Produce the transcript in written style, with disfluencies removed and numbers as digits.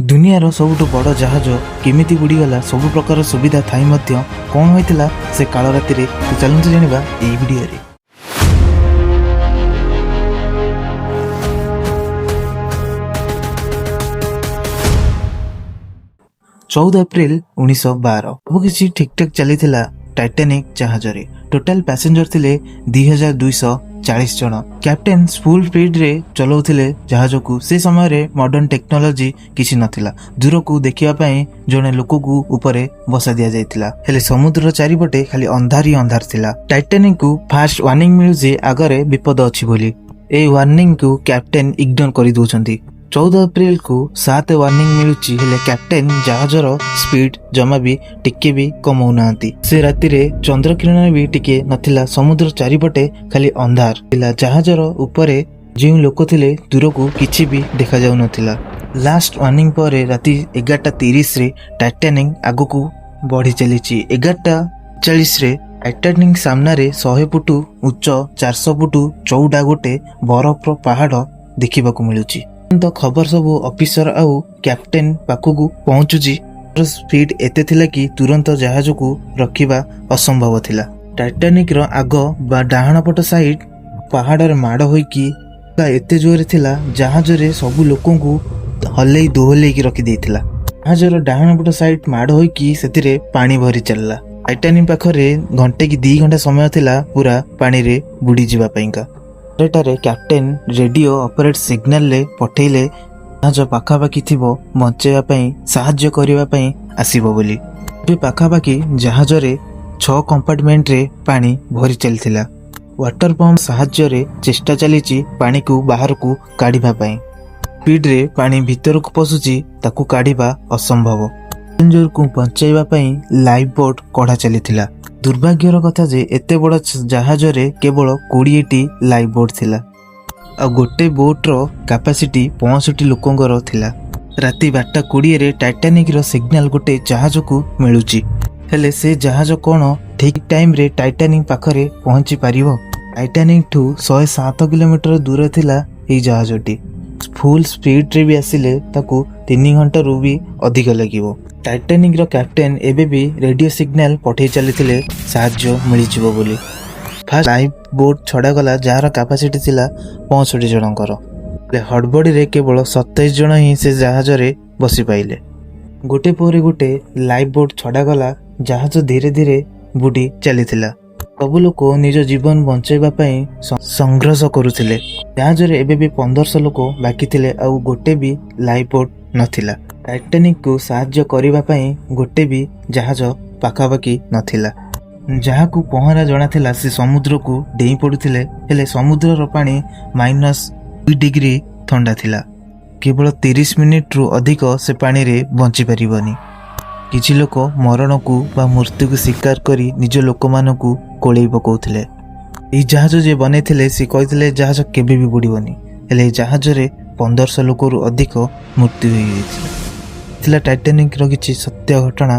ଦୁନିଆର ସବୁଠୁ ବଡ଼ ଜାହାଜ କେମିତି ବୁଡ଼ିଗଲା? ସବୁ ପ୍ରକାର ସୁବିଧା ଥାଇ ମଧ୍ୟ କ'ଣ ହୋଇଥିଲା ସେ କାଳ ରାତିରେ? ତ ଚାଲନ୍ତୁ ଜାଣିବା ଏଇ ଭିଡ଼ିଓରେ। 14 ଏପ୍ରିଲ 1912, ସବୁକିଛି ଠିକଠାକ୍ ଚାଲିଥିଲା ଟାଇଟାନିକ୍ ଜାହାଜରେ। ଟୋଟାଲ ପ୍ୟାସେଞ୍ଜର ଥିଲେ 2240 ଜଣ। କ୍ୟାପ୍ଟେନ୍ ଫୁଲ୍ ସ୍ପିଡରେ ଚଲାଉଥିଲେ ଜାହାଜକୁ। ସେ ସମୟରେ ମଡର୍ଣ୍ଣ ଟେକ୍ନୋଲୋଜି କିଛି ନଥିଲା। ଦୂରକୁ ଦେଖିବା ପାଇଁ ଜଣେ ଲୋକକୁ ଉପରେ ବସା ଦିଆଯାଇଥିଲା। ହେଲେ ସମୁଦ୍ର ଚାରିପଟେ ଖାଲି ଅନ୍ଧାର ହିଁ ଅନ୍ଧାର ଥିଲା। ଟାଇଟାନିକକୁ ଫାଷ୍ଟ ୱାର୍ଣ୍ଣିଂ ମିଳୁଛି, ଆଗରେ ବିପଦ ଅଛି ବୋଲି। ଏଇ ୱାର୍ଣ୍ଣିଂକୁ କ୍ୟାପ୍ଟେନ୍ ଇଗ୍ନୋର କରିଦଉଛନ୍ତି। 14 ଏପ୍ରିଲକୁ 7 ୱାର୍ଣ୍ଣିଂ ମିଳୁଛି, ହେଲେ କ୍ୟାପ୍ଟେନ୍ ଜାହାଜର ସ୍ପିଡ ଜମା ବି ଟିକେ ବି କମଉନାହାନ୍ତି। ସେ ରାତିରେ ଚନ୍ଦ୍ରକିରଣ ବି ଟିକେ ନଥିଲା। ସମୁଦ୍ର ଚାରିପଟେ ଖାଲି ଅନ୍ଧାର ଥିଲା। ଜାହାଜର ଉପରେ ଯେଉଁ ଲୋକ ଥିଲେ, ଦୂରକୁ କିଛି ବି ଦେଖାଯାଉନଥିଲା। ଲାଷ୍ଟ ୱାର୍ଣ୍ଣିଂ ପରେ ରାତି 11:30ରେ ଟାଇଟାନିକ୍ ଆଗକୁ ବଢି ଚାଲିଛି। 11:40ରେ ଟାଇଟାନିକ୍ ସାମ୍ନାରେ 100 ଫୁଟ ଉଚ୍ଚ, 400 ଫୁଟ ଚଉଡ଼ା ଗୋଟେ ବରଫର ପାହାଡ଼ ଦେଖିବାକୁ ମିଳୁଛି। ତ ଖବର ସବୁ ଅଫିସର ଆଉ କ୍ୟାପ୍ଟେନ୍ ପାଖକୁ ପହଞ୍ଚୁଛି। ସ୍ପିଡ ଏତେ ଥିଲା କି ତୁରନ୍ତ ଜାହାଜକୁ ରଖିବା ଅସମ୍ଭବ ଥିଲା। ଟାଇଟାନିକର ଆଗ ବା ଡାହାଣ ପଟ ସାଇଡ୍ ପାହାଡ଼ରେ ମାଡ଼ ହୋଇକି ଏତେ ଜୋରରେ ଥିଲା, ଜାହାଜରେ ସବୁ ଲୋକଙ୍କୁ ହଲେଇ ଦୋହଲେଇକି ରଖିଦେଇଥିଲା। ଜାହାଜର ଡାହାଣ ପଟ ସାଇଡ୍ ମାଡ଼ ହୋଇକି ସେଥିରେ ପାଣି ଭରି ଚାଲିଲା। ଟାଇଟାନିକ ପାଖରେ ଘଣ୍ଟେ କି 2 ଘଣ୍ଟା ସମୟ ଥିଲା ପୁରା ପାଣିରେ ବୁଡ଼ିଯିବା ପାଇଁକା। 12ଟାରେ କ୍ୟାପ୍ଟେନ୍ ରେଡିଓ ଅପରେଟ୍ ସିଗ୍ନାଲରେ ପଠେଇଲେ, ଜାହାଜ ପାଖାପାଖି ଥିବ, ବଞ୍ଚେଇବା ପାଇଁ, ସାହାଯ୍ୟ କରିବା ପାଇଁ ଆସିବ ବୋଲି। ଏବେ ପାଖାପାଖି ଜାହାଜରେ ଛଅ କମ୍ପାର୍ଟମେଣ୍ଟରେ ପାଣି ଭରି ଚାଲିଥିଲା। ୱାଟର ପମ୍ପ ସାହାଯ୍ୟରେ ଚେଷ୍ଟା ଚାଲିଛି ପାଣିକୁ ବାହାରକୁ କାଢ଼ିବା ପାଇଁ। ସ୍ପିଡରେ ପାଣି ଭିତରକୁ ପଶୁଛି, ତାକୁ କାଢ଼ିବା ଅସମ୍ଭବ। ପ୍ୟାସେଞ୍ଜରକୁ ବଞ୍ଚାଇବା ପାଇଁ ଲାଇଫ୍ ବୋଟ୍ କଢ଼ା ଚାଲିଥିଲା। ଦୁର୍ଭାଗ୍ୟର କଥା ଯେ ଏତେ ବଡ଼ ଜାହାଜରେ କେବଳ 20ଟି ଲାଇଫ୍ ବୋଟ୍ ଥିଲା ଆଉ ଗୋଟେ ବୋଟ୍ର କାପାସିଟି 65 ଲୋକଙ୍କର ଥିଲା। ରାତି 12:20ରେ ଟାଇଟାନିକର ସିଗ୍ନାଲ ଗୋଟେ ଜାହାଜକୁ ମିଳୁଛି। ହେଲେ ସେ ଜାହାଜ କ'ଣ ଠିକ୍ ଟାଇମ୍ରେ ଟାଇଟାନିକ ପାଖରେ ପହଞ୍ଚି ପାରିବ? ଟାଇଟାନିକଠୁ 107 କିଲୋମିଟର ଦୂର ଥିଲା ଏଇ ଜାହାଜଟି। ଫୁଲ୍ ସ୍ପିଡରେ ବି ଆସିଲେ ତାକୁ 3 ଘଣ୍ଟାରୁ ବି ଅଧିକ ଲାଗିବ। ଟାଇଟାନିକର କ୍ୟାପ୍ଟେନ୍ ଏବେ ବି ରେଡିଓ ସିଗ୍ନାଲ ପଠେଇ ଚାଲିଥିଲେ, ସାହାଯ୍ୟ ମିଳିଯିବ ବୋଲି। ଫାଷ୍ଟ ଲାଇଫ୍ ବୋଟ୍ ଛଡ଼ାଗଲା, ଯାହାର କାପାସିଟି ଥିଲା 65 ଜଣଙ୍କର। ହେଲେ ହଡ଼ବଡ଼ିରେ କେବଳ 27 ଜଣ ହିଁ ସେ ଜାହାଜରେ ବସିପାଇଲେ। ଗୋଟେ ପରେ ଗୋଟେ ଲାଇଫ୍ ବୋଟ୍ ଛଡ଼ାଗଲା। ଜାହାଜ ଧୀରେ ଧୀରେ ବୁଡ଼ି ଚାଲିଥିଲା। ସବୁ ଲୋକ ନିଜ ଜୀବନ ବଞ୍ଚାଇବା ପାଇଁ ସଂଘର୍ଷ କରୁଥିଲେ। ଜାହାଜରେ ଏବେ ବି 1500 ଲୋକ ବାକି ଥିଲେ ଆଉ ଗୋଟେ ବି ଲାଇଫ୍ ବୋଟ୍ ନଥିଲା। ଟାଇଟାନିକକୁ ସାହାଯ୍ୟ କରିବା ପାଇଁ ଗୋଟେ ବି ଜାହାଜ ପାଖାପାଖି ନଥିଲା। ଯାହାକୁ ପହଁରା ଜଣାଥିଲା, ସେ ସମୁଦ୍ରକୁ ଡେଇଁ ପଡୁଥିଲେ। ହେଲେ ସମୁଦ୍ରର ପାଣି -2 ଡିଗ୍ରୀ ଥଣ୍ଡା ଥିଲା। କେବଳ 30 ମିନିଟରୁ ଅଧିକ ସେ ପାଣିରେ ବଞ୍ଚି ପାରିବନି। କିଛି ଲୋକ ମରଣକୁ ବା ମୃତ୍ୟୁକୁ ସ୍ୱୀକାର କରି ନିଜ ଲୋକମାନଙ୍କୁ କୋଳେଇ ପକାଉଥିଲେ। ଏହି ଜାହାଜ ଯିଏ ବନେଇଥିଲେ, ସେ କହିଥିଲେ ଜାହାଜ କେବେ ବି ବୁଡ଼ିବନି। ହେଲେ ଏହି ଜାହାଜରେ 1500 ଲୋକରୁ ଅଧିକ ମୃତ୍ୟୁ ହୋଇଯାଇଥିଲା। ଥିଲା ଟାଇଟାନିକର କିଛି ସତ୍ୟ ଘଟଣା।